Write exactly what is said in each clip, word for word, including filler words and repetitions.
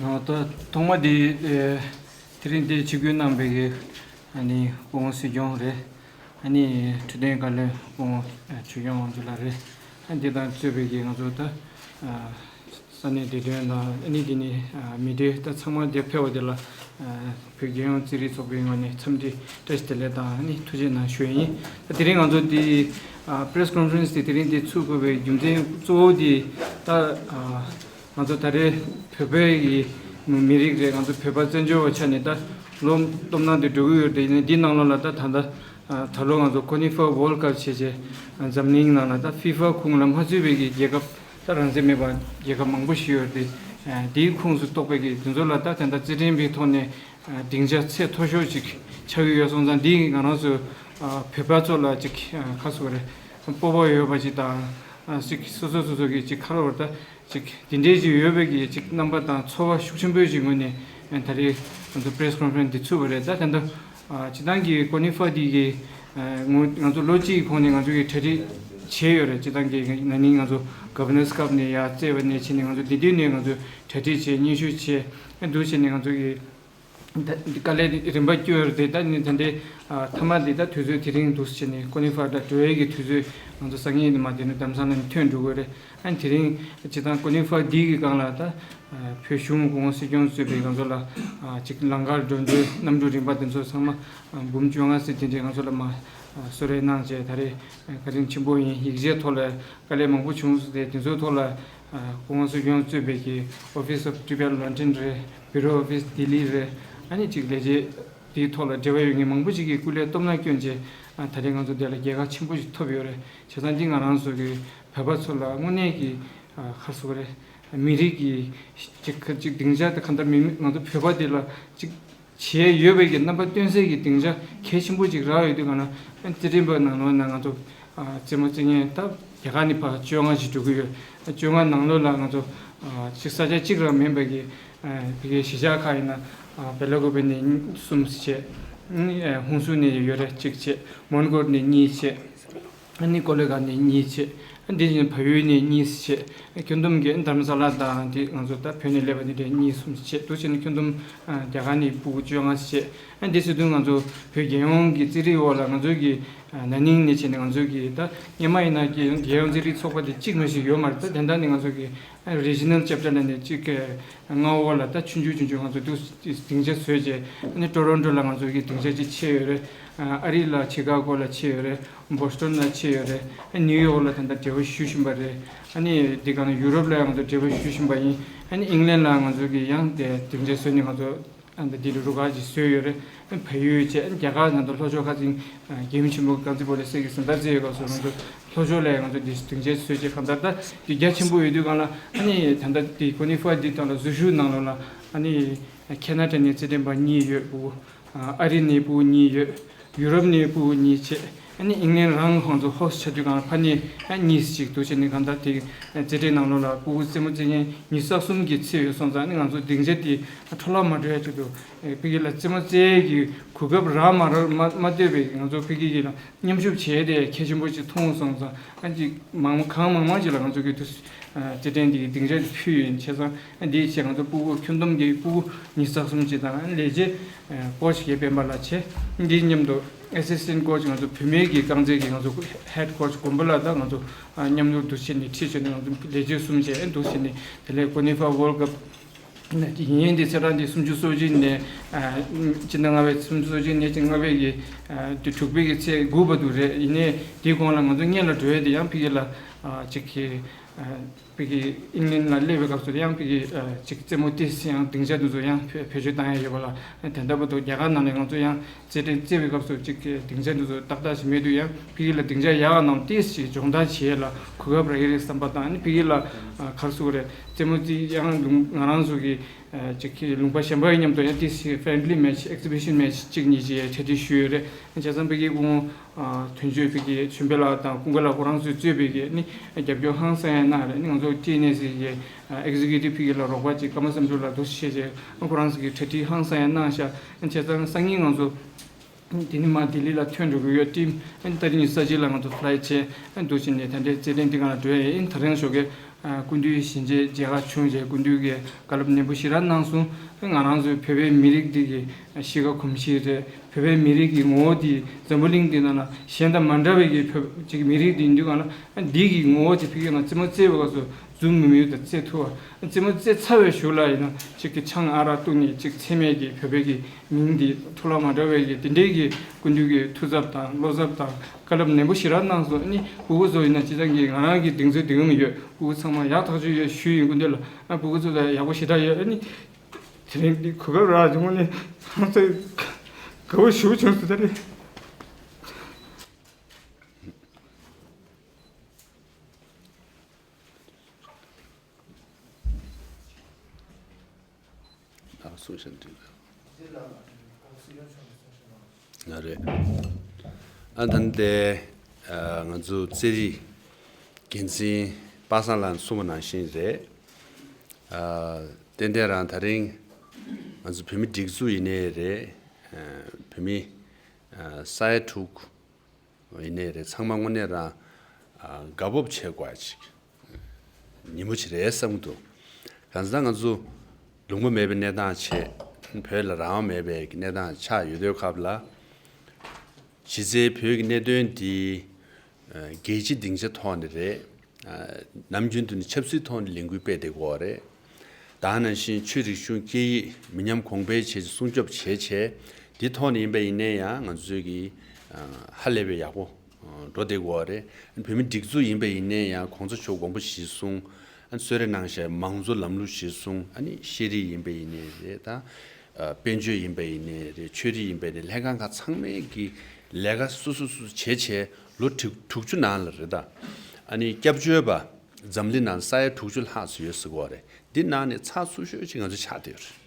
ཨ། ད་ཐོག་མ་དེ་ཨེ་དེ་རིང་འདིར་ཆིབས་བསྒྱུར་གནང་བའི་གི་ཨ་ནི་སྐུ་ངོ་སྲིད་སྐྱོང་རེད། ཨ་ནི་འཕྲོད་བསྟེན་བཀའ་བློན་སྐུ་ངོ་ཨ་ཆོས་སྐྱོང་དབང་ཕྱུག་ལགས་རེད། ཨ་འདི་དང་གཙོས་པའི་གི་ང་ཚོ་ད་ཨ་ས་གནས་བདེ་དོན་དང་ཨ་ནི་དེ་ནི་ཨ་མི་སྡེ་ད་ཚང་མ་འདིར་ཕེབས་པ་དེ་ལ་ཨ་བོད་རྒྱལ་ཡོངས་རྩེད་རིགས་ཚོགས་པའི་ངོས་ནས་འཚམས་འདྲི་བཀྲ་ཤིས་བདེ་ལེགས་དང་ཨ་ནི་ཐུགས་རྗེ་གནང་ཞུ་ཡ་ཡིན། ད་དེ་རིང་ང་ཚོ་འདི་ཨ་press conference་དེ་དེ་རིང་འདི་ཚུགས་དགོས་པའི་རྒྱུ་མཚན་གཙོ་བོ་དེ་ད་ཨ་ང་ཚོ་ད་རེས་བོད་པའི་གི་མི་རིགས་རེད། ང་ཚོ་བོད་པ་བཙན་བྱོལ་བ་ཆགས་ནས་ད་ལོ་སྟོབས་ན་དེ་འགྲོ་གི་ཡོད་རེད། ཡིན་ནའི་འདི་ནང་ལོགས་ལ་ད་ད་ལྟ་ད་ལོ་ང་ཚོ་ཀོ་ནི་ཧྥ་ཝོལ་ཀབ་བྱས་བྱས་འཛམ་གླིང་ནང་ལ་ད་ཧྥི་ཧྥ་ཁོངས་ལ་མ་ཚུད་པའི་གི་རྒྱལ་ཁབ་ད་རང་བཙན་མེད་པ་རྒྱལ་ཁབ་མང་པོ་ཞིག་ཡོད་རེད། དེའི་ཁོངས་སུ་གཏོགས་པའི་གི་དེ་ཚོ་ལ་ད་ད་ལྟ་རྩེད་འགྲན་པའི་ཐོག་ནས་སྡིངས་ཆ་ཚད་མཐོ་ཤོས་ཅིག་ཆགས་ཀྱི་ཡོད་སོང་ཙང་འདི་ང་རང་ཚོ་བོད་པ་ཚོ་ལ་ཅིག་ཁ་སོ་རེད་སྤོབས་པ་ཡོད་པ་ཅིག་དང་ཅིག་སོ་སོ་སོ་སོ་གི་ཅིག་ཁ་ལོ་བར་ད། ཅིག་དེ་འདྲའི་ཅིག་ཡོད་པའི་གི་ཅིག་རྣམ་པ་དང་ཚོར་བ་ཤུགས་ཆེན་པོའི་ཅིག་ངོས་ནས་ད་རེས་ང་ཚོ་press conference་འདི་ཚུགས་པ་རེད། ད་ད་ལྟ་སྤྱི་བཏང་གི་ཀོ་ནི་ཧྥ་འདི་གི་ང་ཚོ་ལོ་གཅིག་གི་གོང་ནས་ང་ཚོ་གི་གྲ་སྒྲིག་བྱས་ཡོད་རེད། སྤྱི་བཏང་གི་ན་ནིང་ང་ཚོ་Governor's Cup་ནས་ཡར་རྩེ་བ་ནས་བྱས་ནས་ང་ཚོ་འདི་དུས་ནས་ང་ཚོ་གྲ་སྒྲིག་བྱས་སྙན་ཞུ་བྱས་འདུག་བྱས་ནས་ང་ཚོ་གི་ད་དཀའ་ལས་རིམ་པ་བསྐྱོན་ཡོད་རེད། ད་ནི་ད་ལྟའི་མཐའ་མ་འདི་ད་དུས་ཚོད་དེ་རིང་འདུག་བྱས་ནས་ཀོ་ནི་ཧྥ་ད་འགྲོ་ཡས་ཀྱི་དུས་ཚོད་ང་ཚོ་སང་ཉིན་མ་དེ་ནས་རྡ་རམ་ས་ལ་ནས་ཐོན་འགྲོ་གི་རེད། ཨ་ནི་དེ་རིང་སྤྱི་བཏང་ཀོ་ནི་ཧྥ་འདི་གི་སྒང་ལ་ད་བོད་གཞུང་སྐུ་ངོ་སྲིད་སྐྱོང་གཙོས་པའི་ང་ཚོ་ལ་ཅིག་ལམ་ཁར་འགྲོ་འགྲོའི་གནམ་གྲུ་རིམ་པ་དེ་ཚོ་ཚང་མ་འབུམ་བཅོ་ལྔ་ཟེར་དེ་འདྲའི་ང་ཚོ་ལ་མ་གསོལ་རས་གནང་བྱས་ད་རེས་བཀའ་དྲིན་ཆེན་པོ་ཡིན། ཡིག་ཆའི་ཐོག་ལ་དཀའ་ལས་མང་པོ་བྱུང་སོང་སྟེ་དེ་ཚོའི་ཐོག་ལ་སྐུ་ངོ་སྲིད་སྐྱོང་གཙོས་པའི་གི་Office of Tibet London་རེད། Bureau Office ལྡི་ལི་རེད། ཨ་ནི་ཅིག་ལས་བྱེད་དེའི་ཐོག་ལ་འབྲེལ་བ་ཡོད་མཁན་མང་པོ་ཞིག་གིས་སྐུ་ལས་སྟོབས་ན་བསྐྱོན་བྱས་ད་རེས་ང་ཚོ་འདི་ལ་རྒྱལ་ཁ་ཆེན་པོ་ཞིག་ཐོབ་ཡོད་རེད། བྱས་ཙང་འདི་ང་རང་ཚོ་གི་བོད་པ་ཚོ་ལ་དངོས་གནས་ཀྱི་ཁར་སོ་རེད། མི་རིགས་ཀྱི་ཅིག་ཅིག་སྡིངས་ཆ་དེ་གང་ལྟར་མི་ང་ཚོ་བོད་པ་འདི་ལ་ཅིག་བྱས་ཡོད་པའི་གི་རྣམ་པ་སྟོན་སའི་གི་སྡིངས་ཆ་གལ་ཆེན་པོ་ཅིག་རག་ཡོད་དུས་གང་ལ་རྩེད་འགྲན་པ་ནང་ལོགས་ན་ང་ཚོ་རྩེད་མོ་རྩེ་མཁན་ད་རྒྱ་གར་ནས་ཕར་བཅོ་ལྔ་ཞིག་འགྲོ་གི་ཡོད། བཅོ་ལྔ་ནང་ལོགས་ལ་ང་ཚོ་ཅིག་ས་ཆ་གཅིག་རང་མིན་པ་གི་བི་གའི་གཞིས་ཆགས་ཁག་ཡིན་ན་བེ་ལ་ཀོ་བེ་ནས་གསུམ་བྱས། ཧུན་སུར་ནས་ཡོད་རེད་གཅིག་བྱས། མོན་གྷོ་ནས་གཉིས་བྱས། ཨ་ནི་ཀོ་ལི་གྷལ་ནས་གཉིས་བྱས། འདི་བཞིན་བལ་ཡུལ་ནས་གཉིས་བྱས། ཁྱོན་བསྡོམས་ཀྱིས་རྡ་རམ་ས་ལ་དང་འདི་ང་ཚོ་ད་བོད་ནས་སླེབས་པ་འདི་འདྲའི་གཉིས་གསུམ་བྱས། འདུག་བྱས་ནས་ཁྱོན་བསྡོམས་རྒྱ་གར་ནས་ཕྲུ་གུ་བཅོ་ལྔ་བྱས། འདི་ཟེར་དུས་ང་ཚོ་བོད་རྒྱལ་ཡོངས་ཀྱི་རྩེད་རིགས་འོག་ལ་ང་ཚོ་གི་ན་ནིང་ནས་བྱས་ནས་ང་ཚོ་གི་ད་སྔོན་མ་ཡིན་ན་རྒྱལ་རྒྱལ་ཡོངས་རྩེད་རིགས་ཚོགས་པ་དེ་གཅིག་མ་ཞིག་ཡོད་མ་རེད། ད་དེ་འདྲ་ནས་ང་ཚོ་གི་Regional Chapter ལ་ནས་གཅིག་གི་མངའ་འོག་ལ་ད་ཆུང་ཆུང་ཆུང་ཆུང་ང་ཚོ་འདུག་སྡིངས་ཆ་བཟོས་རྗེས་ཨ་ནི་ཊོ་རོན་ཊོ་ལ་ང་ཚོ་གི་སྡིངས་ཆ་གཅིག་ཕྱེ་ཡོད་རེད། ཨ་རི་ལ་ཆི་ཀ་གོ་ལ་ཕྱེ་ཡོད་རེད། བྷོ་སི་ཊོན་ལ་ཕྱེ་ཡོད་རེད། ཨ་ནིའུ་ཡོག་ལ་ད་ལྟ་འབྲེལ་བ་ཞུ་བཞིན་པ་རེད། ཨ་ནི་འདི་ག་ནས་ཡུ་རོབ་ལ་ཡང་ང་ཚོ་འབྲེལ་བ་ཞུ་བཞིན་པ་ཡིན། ཨ་ནི་ཨིང་ལན་ལ་ང་ཚོ་གི་ཡང་དེ་སྡིངས་ཆ་བཟོས་ནས་ང་ཚོ་ཨ་ནི་འདི་ལ་རུ་ཁག་ཅིག་བཟོས་ཡོད་རེད། ཨ་ནི་བལ་ཡུལ་བྱས་ཨ་ནི་རྒྱ་གར་ནང་དུ་ལྷོ་ཕྱོགས་ཁ་སང་རྒྱལ་ཡུམ་ཆེན་པོ་རྐང་རྩེད་སྤོ་ལོའི་སྲས་ཀྱི་གཟེངས་རྟགས་རྩེ་ཡོད་སྐབས་སུ་ང་ཚོ་ལྷོ་ཕྱོགས་ལ་ཡང་ང་ཚོ་འདི་སྡིངས་ཆ་བཟོས་རྗེས་གང་ལྟར་ད་འདི་རྒྱ་ཆེན་པོ་ཡོད་དུས་གང་ལ་ཨ་ནི་ད་ལྟ་འདི་ཀོ་ནི་ཧྥ་འདི་དང་ལ་འཛུལ་ཞུགས་ནང་ལོགས་ལ་ཨ་ནི་ཁེ་ན་ཌ་ནས་རྩེད་འགྲན་པ་གཉིས་ཡོད། ཕྲུ་གུ་ཨ་རི་ནས་ཕྲུ་གུ་གཉིས་ཡོད། ཡུ་རོབ་ནས་ཕྲུ་གུ་གཉིས་བྱས། ཨ་ནི་ཨིང་ལན་རང་ཁོང་ཚོ་ཧོ་སི་ཊི་ཆགས་དུས་གང་ལ་ཕ་ནས་ཨ་གཉིས་ཅིག་འདུག་བྱས་ནས་གང་ལྟར་དེ་རྩེད་འགྲན་ནང་ལོགས་ལ་ཕྲུ་གུ་རྩེད་མོ་རྩེ་མཁན་ཉི་ཤུ་རྩ་གསུམ་གྱི་ཚད་ཡོད་སོང་ཙང་ཨ་ནི་ང་ཚོ་སྡིངས་ཆ་དེ་འཕྲོ་བརླག་མ་འགྲོ་ཡ་ཆེད་དུ་ཕ་གི་ལ་རྩེད་མོ་རྩེ་ཡས་ཀྱི་གོ་སྐབས་རག་མ་རག་མ་མ་ལྟོས་པའི་ང་ཚོ་ཕ་གི་གི་ལ་མཉམ་ཞུགས་བྱས་ཏེ་གལ་ཆེན་པོ་ཅིག་མཐོང་སོང་ཙང་ཨ་ཅིག་མང་གང་མང་མང་ཅིག་ལ་ང་ཚོ་གི་དུས་རྩེད་འགྲན་འདི་གི་སྡིངས་ཆ་དེ་ཕུལ་ཡོད། བྱས་ཙང་འདིའི་ཆེད་ང་ཚོ་ཕྲུ་གུ་ཁྱོན་བསྡོམས་ཀྱི་ཕྲུ་གུ་ཉི་ཤུ་རྩ་གསུམ་ཅིག་དང་ལས་བྱེད་ཀོ་ཆི་གི་སྤེན་པ་ལགས་བྱས། འདིའི་མཉམ་དུ་ཨེ་སི་སི་ཊེན་ཊི་ཀོ་ཆི་ང་ཚོ་བུད་མེད་ཀྱི་རྐང་རྩེད་ཀྱི་ང་ཚོ་ཧེཌ་ཀོ་ཆི་དགོན་པ་ལགས་དང་ང་ཚོ་མཉམ་དུ་འདུག་བྱས་ནས་ཁྲིད་བྱས་ནས་ང་ཚོ་ལས་བྱེད་གསུམ་བྱས་འདུག་བྱས་ནས་དེ་ལས་ཀོ་ནི་ཧྥ་ཝོལ་ཀབ་ཡིན་ཡིན་དེ་ཚེས་གྲངས་དེ་སུམ་ཅུ་སོ་གཅིག་ནས་སྤྱི་ཟླ་ལྔ་པའི་སུམ་ཅུ་སོ་གཅིག་ནས་ལྔ་པའི་གི་དྲུག་པའི་གི་ཚེས་དགུ་བར་དུ་རེད། ཡིན་ནའི་དེའི་གོང་ལ་ང་ཚོ་སྔོན་ལ་འགྲོ་ཡས་དེ་ཡང་ཕ་གི་ལ་ཅིག་གི་ཕ་གི་ཨིང་ལན་ལ་སླེབས་པའི་སྐབས་སུ་ཡང་ཕ་གི་ཅིག་རྩེད་མོ་ཏོག་ཙམ་ཡང་སྡིངས་ཆ་དེ་ཚོ་ཡང་བེད་སྤྱོད་བཏང་ཡ་ཡོད་པ་ལ་དེ་འདྲ་བར་དུ་རྒྱ་གར་ནང་ནས་ང་ཚོ་ཡང་རྩེད་འགྲན་རྩེ་བའི་སྐབས་སུ་ཅིག་གི་སྡིངས་ཆ་དེ་ཚོ་ཏག་ཏག་ཞིག་མེད་དུས་ཡང་ཕ་གི་ལ་སྡིངས་ཆ་ཡག་ག་ནང་ཏོག་ཙམ་སྦྱོང་བརྡར་བྱེད་ཡས་ལ་གོ་སྐབས་རག་གི་རེད་བསམ་པ་དང་ཨ་ནི་ཕ་གི་ལ་ག་རེ་ཟེར་དགོས་རེད། རྩེད་མོ་རྩེ་ཡང་ང་རང་ཚོ་གི་ཅིག་གི་ལུང་པ་གཞན་པ་ཡི་མཉམ་དུ་ཡང་ཏོག་ཙམ་ཕྲེན་ཌི་ལི་མེ་ཆི་ཨེག་སི་བི་ཤན་མེ་ཆི་གཅིག་གཉིས་ཅིག་གྲ་སྒྲིག་ཞུས་ཡོད་རེད། བྱས་ཙང་ཕ་གི་སྐུ་ངོ་དོན་གཅོད་ཕ་གི་ཆོས་འཕེལ་ལགས་དང་ཀུན་དགའ་ལགས་ཁོ་རང་ཚོས་གཙོས་པའི་གི་ནི་རྒྱབ་སྐྱོར་ཧང་སང་ཡང་གནང་རེད། ནི་ང་ཚོ་ཊི་ཨེན་ཨེ་སི་གི་ཨེག་ཟི་ཀིའུ་ཊིབ་ཕ་གི་ལ་རོགས་པ་ཅིག་ཀརྨ་བསམ་གྲུབ་ལགས་འདུག་བྱས་བྱས་ཁོ་རང་ཚོ་གི་གྲ་སྒྲིག་ཧང་སང་ཡང་གནང་ཤག་བྱས་ཙང་སང་ཉིན་ང་ཚོ་དེ་ནི་མ་ལྡི་ལི་ལ་ཐོན་འགྲོ་གི་ཡོད། ཊིམ་ཏ་རིག་ཉི་ཤུ་རྩ་གཅིག་ལ་ང་ཚོ་ཕི་ལའེ་ཊི་བྱས་འདུག་བྱས་ནས་ད་ལྟའི་རྩེད་འགྲན་འདི་ག་ལ་འགྲོ་ཡ་ཡིན། ད་རིང་ཞོགས་ཀས་ སྐུ་མདུན་ཞལ་མཇལ་མཇལ་ཁ་བྱུང་རྗེས་སྐུ་མདུན་གྱིས་བཀའ་སློབ་ནན་པོ་ཞེ་དྲག་གནང་སོང་། ང་རང་ཚོའི་བོད་པའི་མི་རིགས་འདི་གི་གཤིས་ཀ་གོམས་གཤིས་རེད། བོད་པའི་མི་རིགས་ཀྱི་ངོ་བོ་འདི་འཛམ་བུ་གླིང་འདི་ནང་ན་གཞན་དང་མ་འདྲ་བའི་གི་བོད་ཅིག་མི་རིགས་འདི་ཡིན་དུས་གང་ལ་འདི་གི་ངོ་བོ་དེ་ཕ་གི་ང་རྩེད་མོ་རྩེ་བའི་སྐབས་སུ་འཛུམ་མུལ་མུལ་དང་རྩེ་ཐུབ་པ། རྩེད་མོ་རྩེ་ཚར་བའི་གཞུག་ལ་ཡིན་ན་ཅིག་གི་ཆང་ཨ་རག་བཏུང་ནས་ཅིག་འཚེ་མེད་ཀྱི་བོད་པའི་གི་མིང་འདི་འཕྲོ་བརླག་མ་འགྲོ་བའི་གི་དེ་འདྲའི་གི་སྐུ་མདུན་གྱི་ཐུགས་འཚབ་དང་བློ་འཚབ་དང་བཀའ་སློབ་ནན་པོ་ཞེ་དྲག་གནང་སོང་། ཨ་ནི་སྤུ་གུ་ཚོ་ཡིན་ན་སྤྱིར་བཏང་གི་ང་རང་གི་གདེང་ཚོད་འདི་ག་མི་ཡོད། སྤུ་གུ་ཚང་མ་ཡག་ཐག་ཆོད་ཡོད་ཞུས་ཡིན། སྐུ་མདུན་ལ་ཨ་སྤུ་གུ་ཚོ་ལ་ཡག་པོ་ཞེ་དྲག་ཡོད། ཨ་ནི་དེ་རིང་འདི་གོ་སྐབས་རག་བྱུང་ནས་ཚང་མ་དགའ་བོ་ཞེ་པོ་བྱུང་སོང་། ད་རེད། ཨ་གསུང་བཤད་འདྲི། ང་རེད། ཨ་ད་ནི་དེ་ང་ཚོ་རྩེད་རིགས་འགན་འཛིན་པ་སངས་ལགས་གསུངས་པ་ནང་བཞིན་རེད། ཨ་ཏན་ཏན་རང་དེ་རིང་ང་ཚོ་བོད་མི་སྒྲིག་འཛུགས་ཡིན་ནའི་རེད། ཨ་བོད་མི་ཨ་ས་ཡ་དྲུག་ཡིན་ནའི་རེད། ཚང་མ་དངོས་གནས་རང་ཨ་དགའ་སྤོབས་བྱེད་དགོས་ཅིག་ཉིན་མོ་ཅིག་རེད་བསམ་གྱི་འདུག་གང་ཟག་ང་ཚོ་ལུང་པ་མེད་པའི་གནས་སྟངས་བྱས། བོད་ལ་རང་དབང་མེད་པའི་གནས་སྟངས་ཆགས་ཡོད་དུས་སྐབས་ལ། གཞི་རྩའི་བོད་ཀྱི་གནད་དོན་འདི་ཨ་རྒྱལ་སྤྱིའི་སྡིངས་ཆ་ཐོག་ནས་རེད། ཨ་ནམ་རྒྱུན་དུ་ནི་ཆབ་སྲིད་ཐོག་ནས་ལས་འགུལ་སྤེལ་བསྡད་ཀྱི་ཡོད་རེད། ད་ག་ནང་བཞིན་ཆོས་རིག་གཞུང་སྐད་ཡིག་མི་ཉམས་གོང་འཕེལ་བྱེད་ཆེད་སྲུང་སྐྱོབ་བྱེད་ཆེད་འདི་ཐོག་ནས་ཡིན་པ་ཡིན་ནའི་ཡང་ང་ཚོས་ཀྱི་ཨ་ཧ་ལས་པའི་ཡག་པོ་འགྲོ་བསྡད་ཀྱི་ཡོད་རེད། བོད་མི་སྒྲིག་འཛུགས་ཡིན་པ་ཡིན་ནའི་ཡང་གོང་ས་མཆོག་དགོངས་པ་གཞིར་བཟུང་། ཨ་གསོལ་རས་གནང་བཞག་མང་གཙོ་ལམ་ལུགས་གཞིར་བཟུང་། ཨ་ནི་ཤེས་རིག་ཡིན་པ་ཡིན་ནའི་རེད། ད་ཨ་དཔལ་འབྱོར་ཡིན་པ་ཡིན་ནའི་རེད། ཆོས་རིག་ཡིན་པ་ཡིན་ནའི་ལྷན་ཁང་ཁག་ཚང་མས་ཀྱི་ལས་ཀ་སོ་སོ་སོ་བྱས་བྱས་ལོ་དྲུག་དྲུག་ཅུ་ནང་ལ་རེད། ད་ཨ་ནི་སྐྱབས་བཅོལ་བ་འཛམ་གླིང་ནང་ས་ཡ་དྲུག་ཅུ་ལྷག་ཙམ་ཡོད་ཟེར་གྱི་ཡོད་རེད། འདི་ནང་ནས་ཚགས་ཚུད་ཤོས་ཅིག་ང་ཚོ་ཆགས་བསྡད་ཡོད་རེད།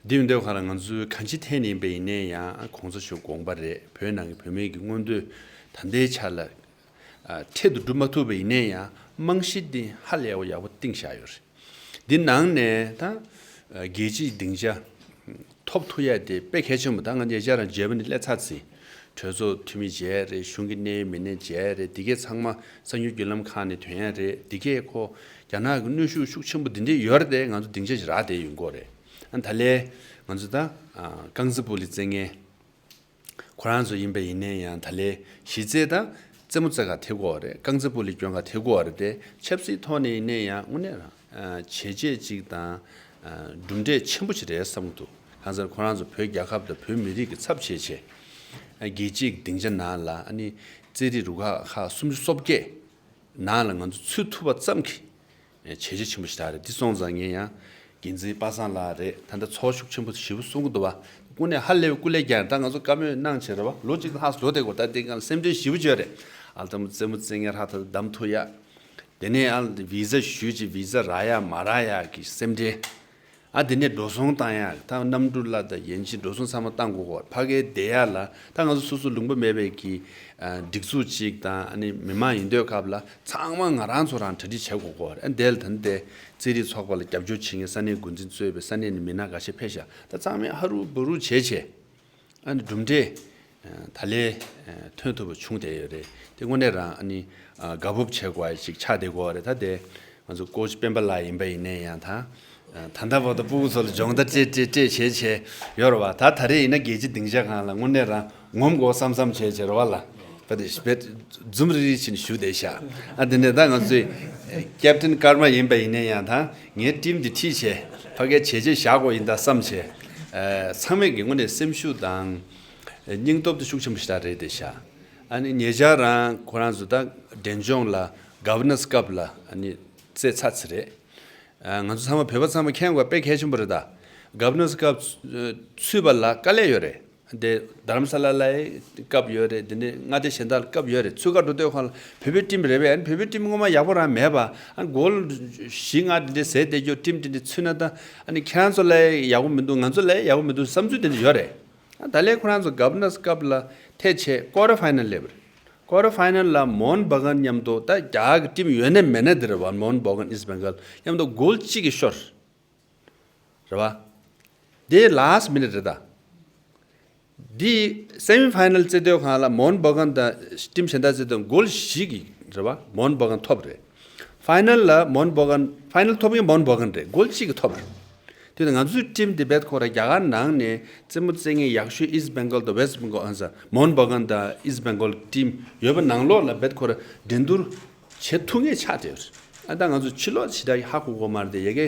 འདི་ཡིན་དུས་གང་ལ་ང་ཚོས་གང་ཅི་ཐད་ནས་ཡིན་པ་ཡིན་ནའི་ཡང་གོང་ས་མཆོག་དགོངས་པ་རེད། བོད་ནང་གི་བོད་མིའི་གི་མངོན་འདོད་ད་ལྟའི་ཆ་ལ་ཨ་འཕྲལ་དུ་འགྲུབ་མ་ཐུབ་པ་ཡིན་ནའི་ཡང་རྨང་གཞི་འདི་ཧ་ལས་པ་ཡག་པོ་བཏིང་བཞག་ཡོད་རེད། འདི་ནང་ནས་ད་ཨ་རྒྱལ་སྤྱིའི་སྡིངས་ཆ་ཐོབ་ཐུབ་ཡ་དེ་དཔེ་གལ་ཆེན་པོ། ད་ང་ཉེ་ཆར་རང་རྗེ་བོ་ནས་སླེབས་ཚར་ཚེ་གྲོས་ཚོགས་འཐུས་མི་མཇལ་རེད། གཞུང་གི་གནད་ཡོད་མི་སྣ་མཇལ་རེད། འདི་གས་ཚང་མ་གསར་འགྱུར་བརྒྱུད་ལམ་ཁག་ནས་ཐོན་ཡ་རེད། འདི་གས་ཁོ་རྒྱ་ནག་གི་གནོན་ཤུགས་ཤུགས་ཆེན་པོ་འདི་འདྲས་ཡོད་རེད་དེ། ང་ཚོ་སྡིངས་ཆ་ཞིག་རག་བསྡད་ཡོད་སྐོར་རེད། ཨ་ད་ལས་ང་ཚོ་ད་ཨ་རྐང་རྩེད་སྤོ་ལོའི་རྩེད་མཁན་ཁོ་རང་ཚོ་ཡིན་པ་ཡིན་ནའི་ཡང་ད་ལས་གཞི་རྩའི་ད་རྩེད་མོ་རྩེ་ག་ཐེ་གོ་རེད། རྐང་རྩེད་སྤོ་ལོའི་སྐྱོན་ག་ཐེ་གོ་རེད་དེ། ཆབ་སྲིད་ཐོག་ནས་ཡིན་ནའི་ཡང་དངོས་གནས་རང་ཨ་བྱས་རྗེས་གཅིག་དང་ཨ་གྲུབ་འབྲས་ཆེན་པོ་ཞིག་རེད་བསམ་གྱི་འདུག་གང་ཟེར་ཁོ་རང་ཚོ་བོད་རྒྱལ་ཁབ་དང་བོད་མི་རིགས་ཀྱི་ཚབ་བྱས་བྱས་ཨ་རྒྱལ་སྤྱིའི་སྡིངས་ཆ་ནང་ལ་ཨ་ནི་རྩེད་རིགས་རུ་ཁག་ཁག་སུམ་ཅུ་སོ་བརྒྱད་ནང་ལ་ང་ཚོ་ཚུད་ཐུབ་པ་ཙམ་གྱིས་བྱས་རྗེས་ཆེན་པོ་ཞིག་རེད། འདི་སོང་ཙང་ངས་ཡང་འགན་འཛིན་པ་སངས་ལགས་རེད། ད་ལྟ་ཚོར་ཤུགས་ཆེན་པོ་ཞེ་པོ་གསུང་གི་འདུག་བ། དངོས་གནས་ཧ་ལས་པའི་སྐུ་ལས་རྒྱལ། ད་ང་ཚོ་བཀའ་མོལ་གནང་བྱས་རེད་བ། ལོ་གཅིག་ལྷག་བཟོ་བསྡད་དགོས། ད་འདི་གང་སེམས་ཁྲལ་ཞེ་པོ་བྱས་རེད། ཨ་ལྟ་མོ་རྩེད་མོ་རྩེ་མཁན་ཧྲ་ཐག་བདམས་ཐུབ་ཡ། དེ་ནས་ཨ་བི་ཟ་ཞུས་ཅིག་བི་ཟ་རག་ཡ་མ་རག་ཡ་གི་སེམས་ཁྲལ། ཨ་དེ་ནས་འགྲོ་སོང་བཏང་ཡ། ད་གནམ་གྲུ་ལ་ད་ཡན་ཆད་འགྲོ་སོང་ཚང་མ་བཏང་དགོས་གོ། ཕ་གིར་བསྡད་ཡ་ལ་ད་ང་ཚོ་སོ་སོ་ལུང་པ་མེད་པའི་གི་ཨ་སྒྲིག་འཛུགས་གཅིག་དང་ཨ་ནི་མི་མང་ཡིན་དུས་སྐབས་ལ་ཚང་མ་ང་རང་ཚོ་རང་གྲ་སྒྲིག་བྱེད་དགོས་གོ། ཨ་དེ་ལ་ད་ནི་དེ་རྩེད་རིགས་ཚོགས་པ་ལ་རྒྱབ་སྐྱོར་བྱེད་མཁན་ས་གནས་འགོ་འཛིན་གཙོས་པའི་ས་གནས་ནས་མི་སྣ་འགའ་ཤས་ཕེབས་ཤག་ད་ཚང་མས་ཧ་རུ་བུ་རུ་བྱས་བྱས། ཨ་ནི་གྲུབ་འབྲས་ཨ་ད་ལས་ཨ་ཐོན་ཐུབ་པ་བྱུང་བསྡད་ཡོད་རེད། དེ་དངོས་གནས་རང་ཨ་ནི་ཨ་དགའ་སྤོབས་བྱེད་དགོས་པ་ཞིག་ཆགས་བསྡད་ཀྱི་ཡོད་རེད། ད་དེ་ང་ཚོ་ཀོ་ཆི་སྤེན་པ་ལགས་ཡིན་པ་ཡིན་ནའི་ཡང་ད་ཨ་ད་ལྟ་བར་དུ་སྤུ་གུ་ཚོ་ལ་སྦྱོང་བརྡར་སྤྲད་སྤྲད་སྤྲད་བྱས་བྱས་ཡོད་རེད་བ། ད་ད་རེས་ཡིན་ན་རྒྱལ་སྤྱིའི་སྡིངས་ཆ་སྒང་ལ་དངོས་གནས་རང་ངོམ་དགོས་བསམ་བསམ་བྱས་བྱས་རེད་བ་ལ། བ་དེ་བེད་འཛུམ་རིག་རིག་བྱས་ནས་བཞུགས་བསྡད་ཤག་ཨ་དེ་ནས་ད་ང་ཚོས་ཀེབ་ཊན་ཀརྨ་ཡིན་པ་ཡིན་ནའི་ཡང་ད་ངའི་ཊིམ་འདི་ཁྲིད་བྱས་ཕ་གིར་བྱས་རྗེས་བཞག་དགོས་ཡིན་ད་བསམ་བྱས། ཨ་ཚང་མས་ཀྱི་དངོས་གནས་སེམས་ཤུགས་དང་སྙིང་སྟོབས་དེ་ཤུགས་ཆེན་པོ་ཞིག་ད་རེད་བསྡད་ཤག་ཨ་ནི་ཉེ་ཆར་རང་ཁོ་རང་ཚོ་ད་འབྲས་ལྗོངས་ལ་ག་བར་ནར་སི་ཀབ་ལ་ཨ་ནི་རྩེད་ཚར་ཚར་རེད། ཨ་ང་ཚོ་ཚང་མ་བོད་པ་ཚང་མ་མཁྱེན་དགོས་དཔེ་གལ་ཆེན་པོ་རེད། ད་ག་བར་ནར་སི་ཀབ་ཚུད་པ་ལ་དཀའ་ལས་ཡོད་རེད། དེ་རྡ་རམ་ས་ལ་ལའི་སྐབས་ཡོད་རེད། དེ་ནས་མངའ་སྡེ་གཞན་དག་ལ་སྐབས་ཡོད་རེད། ཚུད་ག་འགྲོ་དུས་ཁོང་ལ་བོད་པའི་ཊིམ་རེད་པས། ཨ་ནི་བོད་པའི་ཊིམ་སྔོན་མ་ཡག་པོ་རང་མེད་པ། ཨ་ནི་གོལ་བཞི་ལྔ་དེ་འདྲས་ཟས་བསྡད་རྒྱུ་ཊིམ་དེ་འདྲས་ཚུད་ན་ད་ཨ་ནི་ཁྱེད་རང་ཚོ་ལའི་ཡག་པོ་མི་འདུག་ང་ཚོ་ལའི་ཡག་པོ་མི་འདུག་བསམ་ཚུལ་དེ་འདྲས་ཡོད་རེད། ཨ་ད་ལས་ཁོ་རང་ཚོ་ག་བར་ནར་སི་ཀབ་ལ་ཐད་ཆད་ཀོ་ཊར་ཕའི་ནལ་སླེབས་རེད། ཀོ་ཊར་ཕའི་ནལ་ལ་མོ་ཧན་བྷ་གན་མཉམ་དུ་ད་རྒྱ་གི་ཊིམ་ཡོད་ནའི་མེད་ནའི་དེ་རེད་བ། མོ་ཧན་བྷ་གན་ཨིསྟ་བེང་གལ་མཉམ་དུ་གོལ་གཅིག་གིས་ཤོར། རེད་བ། དེ་ལཱ་སི་མི་ནིཊ་རེད་ད། དེ་སེ་མི་ཕའི་ནལ་རྩེ་དུས་སྒང་ལ་མོ་ཧན་བྷ་གན་དང་ཊིམ་གཞན་དག་རྩེ་དུས་གོལ་བཞི་གིས་རེད་བ། མོ་ཧན་བྷ་གན་ཐོབ་རེད། ཕའི་ནལ་ལ་མོན་སྦོ་གན། ཕའི་ནལ་ཐོབ་མཁན་མོན་སྦོ་གན་རེད། གོལ་གཅིག་གིས་ཐོབ་རེད། དེ་ནི་ང་ཚོའི་ཊིམ་དེ་རྦད་ཁོ་ར་རྒྱ་གར་ནང་ནས་རྩེད་མོ་རྩེ་མཁན་ཡག་ཤོས་ཨིསྟ་བེང་གོལ་དང་ཝེསྟ་བེང་གོལ། ཨ་ནི་མོན་སྦོ་གན་དང་ཨིསྟ་བེང་གོལ་ཊིམ་ཡོད་པ་ནང་ལོགས་ལ་རྦད་ཁོ་ར་འགྲན་བསྡུར་བྱེད་ཐུབ་མཁན་ཆགས་བསྡད་ཡོད་རེད། ཨ་ད་ང་ཚོ་ཕྱི་ལོགས་ཞེ་དྲག་ཧ་གོ་གོ་མ་རེད་དེ། ཡ་གི་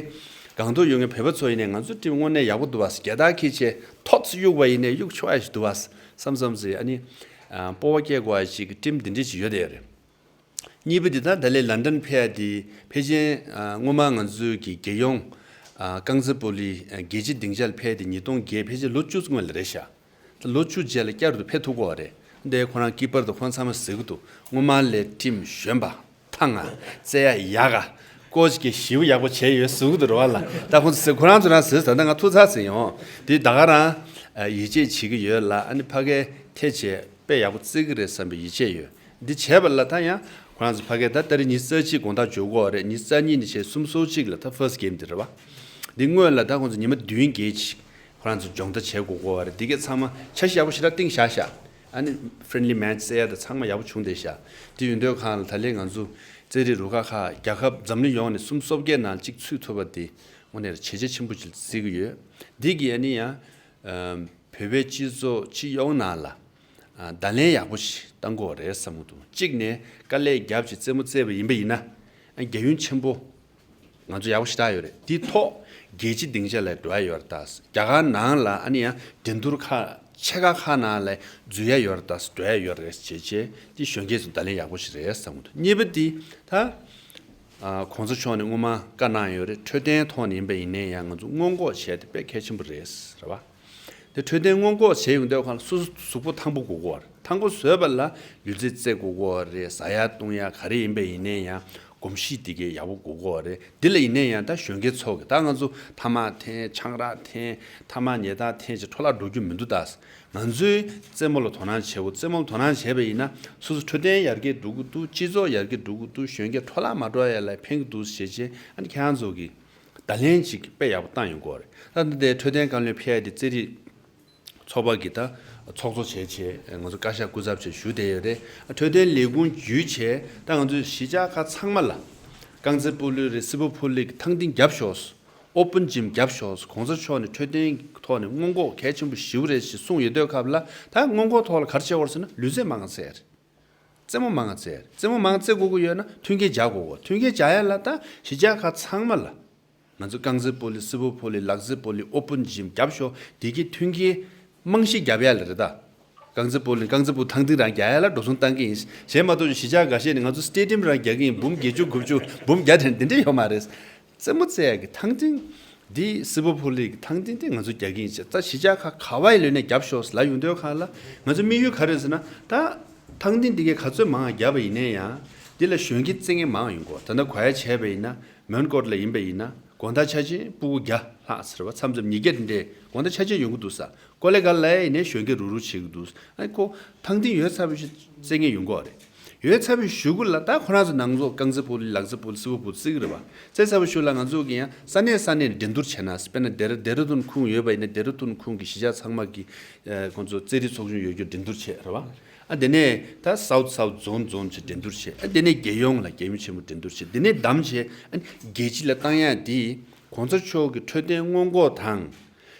སྒང་ཏོག་ཡོད་མཁན་བོད་པ་ཚོ་ཡིན་ནའི་ང་ཚོའི་ཊིམ་དངོས་གནས་ཡག་པོ་འདུག་བ། རྒྱལ་དར་འཁྱེར་བྱས་ཐོག་ཙམ་གཡུག་པ་ཡིན་ནའི་གཡུག་ཆོག་ཡ་ཞིག་འདུག་བ་བསམ་བསམ་ཟེར། ཨ་ནི་ཨ་སྤོབས་པ་སྐྱེ་དགོས་ཡ་ཞིག་གི་ཊིམ་འདི་འདྲ་ཞིག་ཡོད་བསྡད་ཡོད་རེད། གཉིས་པ་འདི་ད་ད་ལན་ལན་ཌན་ཕེབས་ཡ་དེ་ཕལ་ཆེར་ཨ་སྔོན་མ་ང་ཚོའི་གི་རྒྱལ་ཡོངས་ཨ་རྐང་རྩེད་སྤོ་ལོའི་ཨ་རྒྱལ་སྤྱི་སྡིངས་ཆ་ལ་ཕེབས་ཡ་དེ་ཉིས་སྟོང་བརྒྱད་ཕལ་ཆེར་ལོ་བཅུ་སྔོན་ལ་རེད་ཤག་ད་ལོ་བཅུ་རྗེས་ལ་བསྐྱར་དུ་ཕེབས་ཐུབ་ཀྱི་ཡོད་རེད། འདི་ཁོ་རང་སྐྱིད་པར་དུ་ཁོང་ཚང་མ་ཟེར་གི་འདུག་སྔོན་མ་ལས་ཊིམ་གཞོན་པ། ཐང་ང་། རྩེ་ཡ་ཡག་ག་ཀོ་ཅི་གི་ཞིབ་ཡག་པོ་བྱས་ཡོད་ཟེར་གི་འདུག་རེད་བ་ལ། ད་ཁོང་ཚོ་ཟེར། ཁོ་རང་ཚོ་རང་ཟེར་ད་ལྟ་ང་ཐུགས་ཚ་ཟིན་ཡོང་། འདི་ད་ག་རང་ཡིད་ཆེས་བྱེད་ཀྱི་ཡོད་ལ། ཨ་ནི་ཕ་གའི་ཐད་བྱས་དཔེ་ཡག་པོ་རྩེ་གི་རེད་བསམ་པའི་ཡིད་ཆེས་ཡོད། འདི་བྱས་པ་ལ་ད་ཡང་ཁོ་རང་ཚོ་ཕ་གའི་ད་ཏ་རིག་ཉི་ཤུ་རྩ་གཅིག་དགོང་དག་འཇོག་གི་ཡོད་རེད། ཉི་ཤུ་རྩ་གཉིས་ནས་བྱས་གསུམ་སོ་གཅིག་ལ་ད་ཕར་སི་གེམ་དེ་རེད་བ། འདི་སྔོན་ལ་ད་ཁོང་ཚོ་ཉི་མ་བདུན་བརྒྱད་ཅིག་ཁོ་རང་ཚོ་སྦྱོང་བརྡར་བྱེད་དགོས་ཀྱི་ཡོད་རེད། འདི་གའི་ཚང་མ་འཆར་གཞི་ཡག་པོ་ཞེ་དྲག་བཏིང་བཞག་ཤག་ཨ་ནི་ཕི་རེན་ལི་མེ་ཆི་རྩེ་ཡ་དང་ཚང་མ་ཡག་པོ་བྱུང་བསྡད་ཤག་དེ་ཡོད་དུས་སྒང་ལ་ད་ལན་ང་ཚོ་རྩེད་རིགས་རུ་ཁག་ཁག་རྒྱལ་ཁབ་འཛམ་གླིང་ཡོངས་ནས་གསུམ་བཅུ་བརྒྱད་ནང་གཅིག་ཚུད་ཐུབ་པ་དེ་དངོས་གནས་བྱས་རྗེས་ཆེན་པོ་ཅིག་བརྩི་གི་ཡོད། འདི་གིས་ཨ་ནི་ཡང་ཨ་བོད་པའི་སྤྱི་ཚོགས་སྤྱི་ཡོངས་ནང་ལ་ཨ་བརྡ་ལན་ཡག་པོ་ཞིག་བཏང་དགོས་རེད་བསམ་གྱི་འདུག་གཅིག་ནས་དཀའ་ལས་བརྒྱབ་བྱས་རྩེད་མོ་རྩེས་པ་ཡིན་པ་ཡིན་ན། ཨ་རྒྱལ་ཡུན་ཆེན་པོ་ང་ཚོ་ཡག་པོ་ཞེ་དྲག་ཡོད་རེད། དེའི་ཐོག་རྒྱལ་སྤྱིའི་སྡིངས་ཆ་ལ་འགྲོ་ཡ་ཡོད་རེད་ད། རྒྱ་གར་ནང་ལ་ཨ་ནི་ཡང་འགྲན་བསྡུར་ཁག་ཆེ་ཁག་ཁག་ནང་ལ་འཛུལ་ཡ་ཡོད་རེད་ད། འགྲོ་ཡ་ཡོད་རེད་བྱས་བྱས་དེ་གཞོན་སྐྱེས་ཚོ་བརྡ་ལན་ཡག་པོ་ཞིག་རེད་བསམ་གྱི་འདུག་གཉིས་པ་དེ་ད་ཨ་གོང་ས་མཆོག་ནས་སྔོན་མ་བཀའ་གནང་ཡོད་རེད། འཕྲོད་བསྟེན་ཐོག་ནས་ཡིན་པ་ཡིན་ནའི་ཡང་ང་ཚོ་སྔོན་འགོག་བྱས་དེ་དཔེ་གལ་ཆེན་པོ་རེད་རེད་བ། དེ་འཕྲོད་བསྟེན་སྔོན་འགོག་བྱས་ཡོང་དུས་སྒང་ལ་སོ་སོ་གཟུགས་པོ་ཐང་པོ་དགོས་ཀྱི་ཡོད་རེད། ཐང་པོ་བཟོས་པ་ལ་ལུས་རྩལ་རྩེད་དགོས་ཀྱི་ཡོད་རེད། ཟ་ཡ་བཏུང་ཡ་ག་རེ་ཡིན་པ་ཡིན་ནའི་ཡང་གོམས་གཤིས་དེ་གའི་ཡག་པོ་དགོས་ཀྱི་ཡོད་རེད། འདི་ལ་ཡིན་ནའི་ཡང་ད་གཞོན་སྐྱེས་ཚོ་གི་ད་ང་ཚོ་ཐ་མག་འཐེན། ཆང་རག་འཐེན། ཐ་མག་ཉལ་ཐ་འཐེན་བྱས་འཕྲོ་བརླག་འགྲོ་རྒྱུ་མི་འདུག་ད་ང་ཚོའི་རྩེད་མོ་ལ་དོ་སྣང་བྱེད་དགོས། རྩེད་མོ་ལ་དོ་སྣང་བྱས་པ་ཡིན་ན་སོ་སོ་འཕྲོད་བསྟེན་ཡར་རྒྱས་འགྲོ་གི་འདུག་སྤྱི་ཚོགས་ཡར་རྒྱས་འགྲོ་གི་འདུག་གཞོན་སྐྱེས་འཕྲོ་བརླག་མ་འགྲོ་ཡ་ལ་ཕན་གི་འདུག་ཟེར་བྱས་ཨ་ནི་ཁྱེད་རང་ཚོ་གི་བརྡ་ལན་ཅིག་དཔེ་ཡག་པོ་བཏང་ཡོང་གི་ཡོད་རེད། ད་ལྟ་དེ་འཕྲོད་བསྟེན་བཀའ་བློན་ཕེབས་ཡ་དེ་རྩེད་རིགས་ཚོགས་པ་གི་ད་ཚོགས་གཙོ་བྱས་བྱས་ང་ཚོ་བཀའ་ཤག་སྐུ་ཚབ་བྱས་བཞུགས་བསྡད་ཡོད་རེད། འཕྲོད་བསྟེན་ལས་ཁུངས་བརྒྱུད་བྱས་ད་ང་ཚོས་གཞིས་ཆགས་ཁག་ཚང་མ་ལ་རྐང་རྩེད་སྤོ་ལོ་རེད། སིལ་བུ་ཕུ་ལེ་གི་ཐང་སྟེང་བརྒྱབ་ཤོག་ཨོ་པན་ཇིམ་བརྒྱབ་ཤོག་གོང་ས་མཆོག་ནས་འཕྲོད་བསྟེན་ཐོག་ནས་སྔོན་འགོག་གལ་ཆེན་པོ་ཞེ་པོ་རེད་ཞེས་གསུངས་ཡོད་དུས་སྐབས་ལ་ད་སྔོན་འགོག་ཐོག་ལ་ག་རེ་བྱེད་དགོས་རེད་ཟེར་ན་ལུས་རྩལ་མང་ཙམ་རྩེད་ཡ་རེད། རྩེད་མོ་མང་ཙམ། རྩེད་མོ་མང་རྩེད་དགོས་ཀྱི་ཡོད་ན་མཐུན་རྐྱེན་སྦྱར་དགོས་གོ་མཐུན་རྐྱེན་སྦྱར་ཡ་ལ་ད་གཞིས་ཆགས་ཁག་ཚང་མ་ལ་ང་ཚོ་རྐང་རྩེད་སྤོ་ལོ། སིལ་བུ་ཕུ་ལེ། ལག་རྩེད་སྤོ་ལོ། ཨོ་པན་ཇིམ་རྒྱབ་ཤོག་དེ་གི་མཐུན་རྐྱེན་རྨང་གཞི་རྒྱབ་ཡ་ལ་རེད་ད། རྐང་རྩེད་སྤོ་ལོ་རྐང་རྩེད་སྤོ་ཐང་སྟེང་རང་རྒྱག་ཡ་ལ་འགྲོ་སོང་བཏང་གི་ཡིན། གཞན་མ་གཏོགས་གཞིས་ཆགས་འགའ་ཤས་ནས་ང་ཚོ་སི་ཊེ་ཌི་ཡམ་རང་རྒྱག་གི་ཡིན། འབུམ་བརྒྱད་ཅུ་དགུ་བཅུ་འབུམ་བརྒྱ་དེ་འདི་འདྲས་ཡོད་མ་རེད། རྩེད་མོ་རྩེ་ཡག་གི་ཐང་སྟེང་འདི་སིལ་བུ་ཕུ་ལེ་གི་ཐང་སྟེང་དེ་ང་ཚོ་རྒྱག་གི་ཡིན་ཟེར། ད་གཞིས་ཆགས་ཁག་ག་བ་ཡི་ལོན་ནས་རྒྱབ་ཤོག་ཟེར་ལབ་ཡོང་དུས་སྒང་ལ་ང་ཚོ་དམིགས་ཡུལ་ག་རེ་རེད་ཟེར་ན་ད་ཐང་སྟེང་འདི་གའི་ག་ཚོད་མང་བ་བརྒྱབ་པ་ཡིན་ན་ཡང་འདི་ལ་གཞོན་སྐྱེས་རྩེད་མཁན་མང་བ་ཡོང་གི་ཡོད། ད་ལྟ་གོ་ཡ་བྱས་པ་ཡིན་ན་མོན་གྷོ་ལ་ཡིན་པ་ཡིན་ན་དགོང་དག་ཆ་ཆེན་སྤུ་གུ་བརྒྱ་ལྷག་ཟེར་བ་མཚམས་མཚམས་ཉིས་བརྒྱ་དེ་འདྲས་དགོང་དག་ཆ་ཆེན་ཡོང་གི་འདུག་ས། ཀོ་ལེ་གལ་ལ་ཡིན་ནའི་གཞོན་སྐྱེས་རུག་རུག་བྱེད་ཀྱི་འདུག་ཨ་ཁོ་ཐང་སྟེང་ཡོད་ཚར་བའི་ཤུ་རྩེད་མཁན་ཡོང་གི་ཡོད་རེད། ཡོད་ཚར་བའི་གཞུག་གུ་ལ་ད་ཁོ་རང་ཚོ་ནང་ཚོགས་རྐང་རྩེད་སྤོ་ལོ། ལག་རྩེད་སྤོ་ལོ། སིལ་བུ་ཕུ་ལེ། རྩེད་གི་རེད་བ། རྩེད་ཚར་བའི་གཞུག་ལ་ང་ཚོ་གི་ཡང་ས་གནས་ས་གནས་ནས་འགྲན་བསྡུར་བྱས་ན། དཔེར་ན་ལྡེ་ར་ལྡེ་ར་ལྡུན་ཁུངས་ཡོད་པ་ཡིན་ན་ལྡེ་ར་ལྡུན་ཁུངས་ཀྱི་གཞིས་ཆགས་ཚང་མ་གི་ཁོང་ཚོ་རྩེད་རིགས་ཚོགས་ཆུང་ཡོད་རྒྱུ་འགྲན་བསྡུར་བྱས་རེད་བ། ཨ་དེ་ནས་ད་སའུ་ཐི་སའུ་ཐི་ཛོན་ཛོན་བྱས་འགྲན་བསྡུར་བྱས། ཨ་དེ་ནས་རྒྱལ་ཡོངས་ལ་རྒྱལ་ཡུམ་ཆེན་མོ་འགྲན་བསྡུར་བྱས། དེ་ནས་བདམས་བྱས་ཨ་རྒྱལ་སྤྱི་ལ་བཏང་ཡ་དེ་གོང་ས་མཆོག་གི་འཕྲོད་བསྟེན་སྔོན་འགོག་དང་།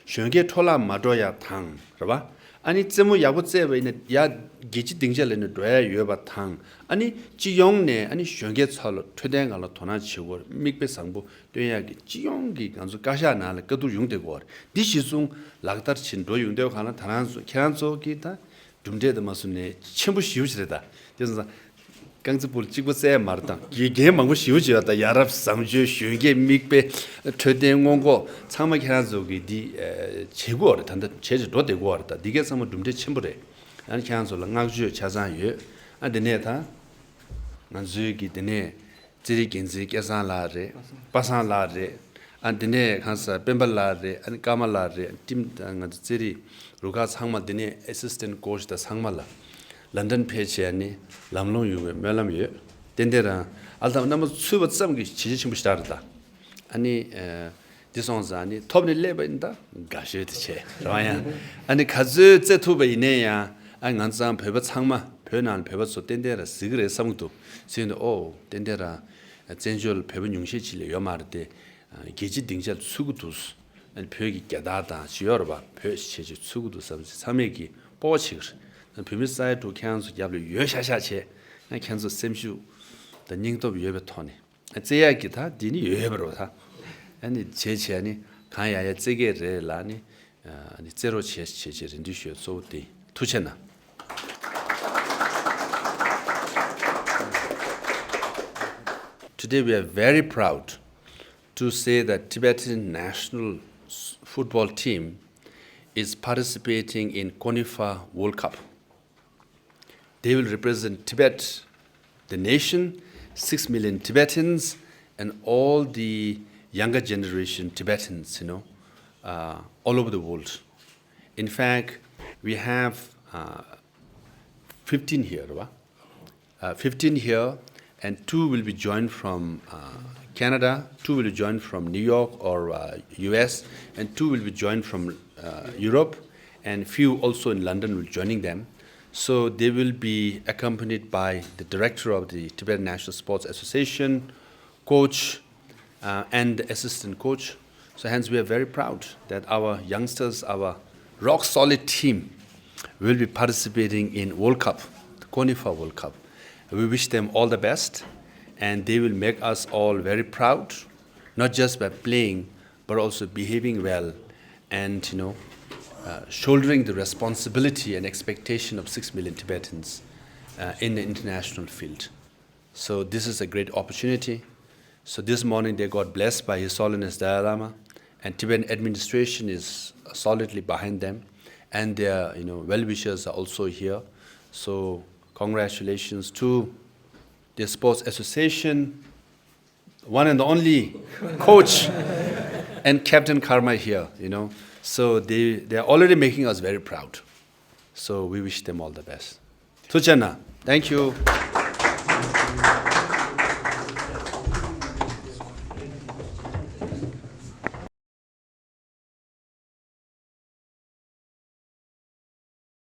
གཞོན་སྐྱེས་འཕྲོ་བརླག་མ་འགྲོ་ཡ་དང་རེད་བ། ཨ་ནི་རྩེད་མོ་ཡག་པོ་རྩེས་པ་ཡིན་ན་ཡ་རྒྱལ་སྤྱིའི་སྡིངས་ཆ་ལ་ནི་འགྲོ་ཡ་ཡོད་པ་དང་། ཨ་ནི་སྤྱི་ཡོངས་ནས་ཨ་ནི་གཞོན་སྐྱེས་ཚོ་ལ་འཕྲོད་བསྟེན་སྒང་ལ་དོ་སྣང་བྱེད་དགོས་རེད། མིག་དཔེ་བཟང་པོ་སྟོན་ཡ་གི་སྤྱི་ཡོངས་ཀྱི་ང་ཚོ་བཀའ་ཤག་ནང་ལ་བཀའ་བསྡུར་ཡོང་བསྡད་དགོས་རེད། འདི་གཞི་བཟུང་ལག་བསྟར་བྱེད་འགྲོ་ཡོང་དུས་སྒང་ལ་ད་རང་ཚོ་ཁྱེད་རང་ཚོ་གིས་ད་གྲུབ་འབྲས་དེ་མ་བཟུང་ནས་ཆེན་པོ་ཞེ་པོ་ཞིག་རེད་ད། དེ་སོང་ཙང་། རྐང་རྩེད་སྤོ་ལོ་གཅིག་པོ་རྩེ་ཡ་མ་རེད་དང་། དགེ་རྒན་མང་པོ་ཞེ་པོ་ཅིག་ཡོད་ད། ཡ་རབས་བཟང་སྤྱོད། གཞོན་སྐྱེས་མིག་དཔེ། འཕྲོད་བསྟེན་སྔོན་འགོག་ཚང་མ་ཁྱེད་རང་ཚོ་གིས་འདི་ཨ་བྱེད་དགོས་རེད། ད་ལྟ་བྱས་བྱས་འགྲོ་བསྡད་དགོས་རེད་ད། འདི་གས་ཚང་མ་གྲུབ་འབྲས་ཆེན་པོ་རེད། ཨ་ནི་ཁྱེད་རང་ཚོ་ལ་བསྔགས་བརྗོད་ཆ་ཚང་ཡོད། ཨ་དེ་ནས་ད་ང་ཚོའི་གི་དེ་ནས་རྩེད་རིགས་འགན་འཛིན་སྐལ་བཟང་ལགས་རེད། པ་སངས་ལགས་རེད། ཨ་དེ་ནས་གང་ཟེར་སྤེན་པ་ལགས་རེད། ཨ་ནི་ཀརྨ་ལགས་རེད། ཊིམ་ང་ཚོ་རྩེད་རིགས་རུ་ཁག་ཚང་མ། དེ་ནས་ཨེ་སིས་ཊེན་ཊི་ཀོ་ཆི་དང་ཚང་མ་ལ། ལན་ཌན་ཕེབས་བྱས་ནས་ལམ་ལྷོང་ཡོང་བའི་སྨོན་ལམ་ཡོད། ཏན་ཏན་རང་ཨ་ལ་ཐང་རྣམ་པ་ཚུད་པ་ཙམ་གྱིས་བྱས་རྗེས་ཆེན་པོ་ཞེ་དྲག་རེད་ད། ཨ་ནི་ཨ་འདི་སོང་ཙང་ཨ་ནི་ཐོབ་ནས་སླེབས་པ་ཡིན་ད་དགའ་ཤོས་དེ་བྱས་རང་ཡང་། ཨ་ནི་ག་ཚོད་རྩེ་ཐུབ་པ་ཡིན་ནའི་ཡང་ཨ་ང་ཚང་བོད་པ་ཚང་མ་བོད་ནང་ལ་བོད་པ་ཚོ་ཏན་ཏན་རང་གཟིགས་ཀྱི་རེད་བསམ་གྱི་འདུག་ཟེར་ནས་ཨོ་ཏན་ཏན་རང་ བཙན་བྱོལ་བོད་པ་ཉུང་ཤས་ཅིག་ལས་ཡོད་མ་རེད་དེ། རྒྱལ་སྤྱིའི་སྡིངས་ཆ་ཚུད་ཀྱི་འདུག་ཨ་ནི་བོད་ཀྱི་རྒྱལ་དར་དང་ཅི་ཡོད་རེད་པ། བོད་ཞེས་བྱས་ཚུད་ཀྱི་འདུག་བསམ་ཚེ་ཚང་མས་ཀྱི་སྤོབས་པ་བྱེད་ཀྱི་རེད། བོད་མི་ས་ཡ་དྲུག་ཁྱེད་རང་ཚོ་རྒྱབ་ལ་ཡོད་ཤག་ཤག་བྱས། ང་ཁྱེད་ཚོ་སེམས་ཤུགས་དང་སྙིང་སྟོབས་ཡོད་པའི་ཐོག་ནས། རྩེ་ཡག་གི་ད་འདི་ནི་ཡོད་པ་རེད་ད། ཨ་ནི་བྱས་བྱས་ནི་གང་ཡག་ཡག་རྩེ་གི་རེད་ལ་ནི། ཨ་ནི་རྩེ་རོགས་བྱས་བྱས་བྱས་རེ་འདུན་ཞུ་གཙོ་བོ་དེ། ཐུགས་རྗེ་གནང་། Today we are very proud to say that Tibetan national s- football team is participating in CONIFA World Cup. They will represent Tibet, the nation, six million Tibetans, and all the younger generation Tibetans, you know, uh, all over the world. In fact, we have uh, fifteen here, right? Uh, fifteen here, and two will be joined from uh, Canada, two will be joined from New York or uh, U S, and two will be joined from uh, Europe, and few also in London will be joining them. So they will be accompanied by the director of the Tibetan National Sports Association, coach, uh, and the assistant coach. So hence we are very proud that our youngsters, our rock solid team will be participating in World Cup, the CONIFA World Cup. We wish them all the best, and they will make us all very proud, not just by playing, but also behaving well and, you know, uh, shouldering the responsibility and expectation of six million Tibetans uh, in the international field. So this is a great opportunity. So this morning they got blessed by His Holiness Dalai Lama, and Tibetan administration is solidly behind them, and their, you know, well-wishers are also here. So congratulations to the sports association, one and only coach and Captain Karma here, you know. So they, they are already making us very proud. So we wish them all the best. Tuchana, thank you.